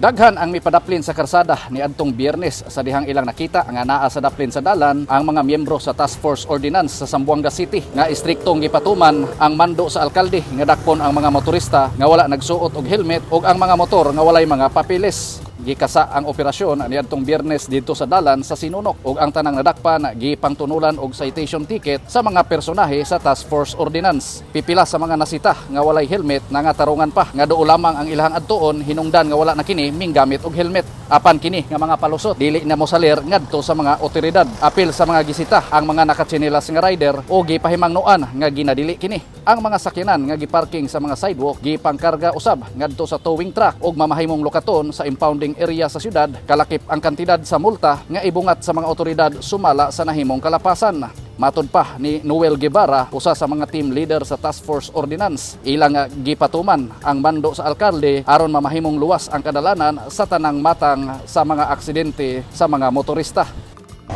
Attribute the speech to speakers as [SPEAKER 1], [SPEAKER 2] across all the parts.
[SPEAKER 1] Daghan ang mipadaplin sa karsada niadtong Biyernes sa dihang ilang nakita nga naa sa daplin sa dalan ang mga miyembro sa Task Force Ordinance sa Zamboanga City nga istriktong gipatuman ang mando sa alkalde nga dakpon ang mga motorista nga wala nagsuot og helmet ug ang mga motor nga walay mga papeles. Gikasa ang operasyon niadtong Biyernes didto sa dalan sa Sinunok ug ang tanang nadakpan gipangtunulan og citation ticket sa mga personahe sa Task Force Ordinance. Pipila sa mga nasita nga walay helmet nangatarungan pa nga duol lamang ang ilahang adtuon hinungdan nga wala na kini minggamit og helmet. Apan kini nga mga palusot dili na mosalir ngadto sa mga otoridad. Apil sa mga gisita ang mga nakatsinelas nga rider o gipahimangnoan nga ginadili kini. Ang mga sakyanan nga giparking sa mga sidewalk gipangkarga usab ngadto sa towing truck ug mamahimong lukaton sa impounding area sa syudad, kalakip ang kantidad sa multa nga ibungat sa mga otoridad sumala sa nahimong kalapasan. Matod pa ni Noel Guevara, usa sa mga team leader sa Task Force Ordinance, ilang gipatuman ang mando sa alkalde aron mamahimong luwas ang kadalanan sa tanang matang sa mga aksidente sa mga motorista.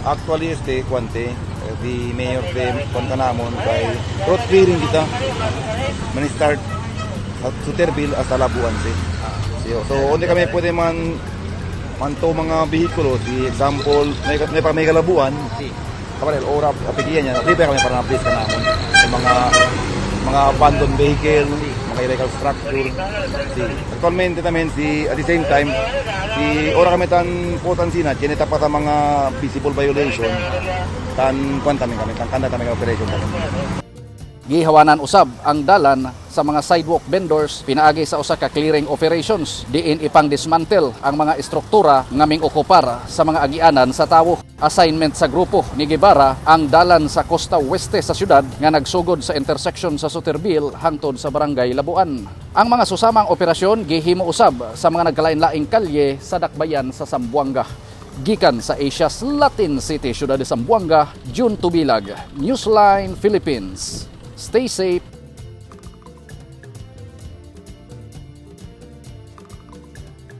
[SPEAKER 2] Actually, este, kwante, the mayor de kwan kanamon kay road clearing kita. Man start at Suterville hasta Labuan si. So only kami pwede man manto mga bihikulo, si example, may pa may kalabuan. Kaparel ora apigian niya, di ba kami para na-place kanamon sa mga abandoned vehicle, mga illegal structure. Si actualmente tamen si at the same time si ora kami tan potan sina kinita pa ta mga visible violation tan kwan tamen kami tan kanda tamen operation tamen.
[SPEAKER 1] Gihawanan usab ang dalan sa mga sidewalk vendors pinaagi sa usa ka clearing operations diin ipang dismantle ang mga estruktura nga ming okupar sa mga agianan sa tawo. Assignment sa grupo ni Guevara ang dalan sa Costa Weste sa syudad nga nagsugod sa intersection sa Suterville hangtod sa Barangay Labuan. Ang mga susamang operasyon gihimo usab sa mga nagkalain-laing kalye sa dakbayan sa Zamboanga. Gikan sa Asia's Latin City, Syudad de Zamboanga, June Tubilag, Newsline Philippines. Stay safe.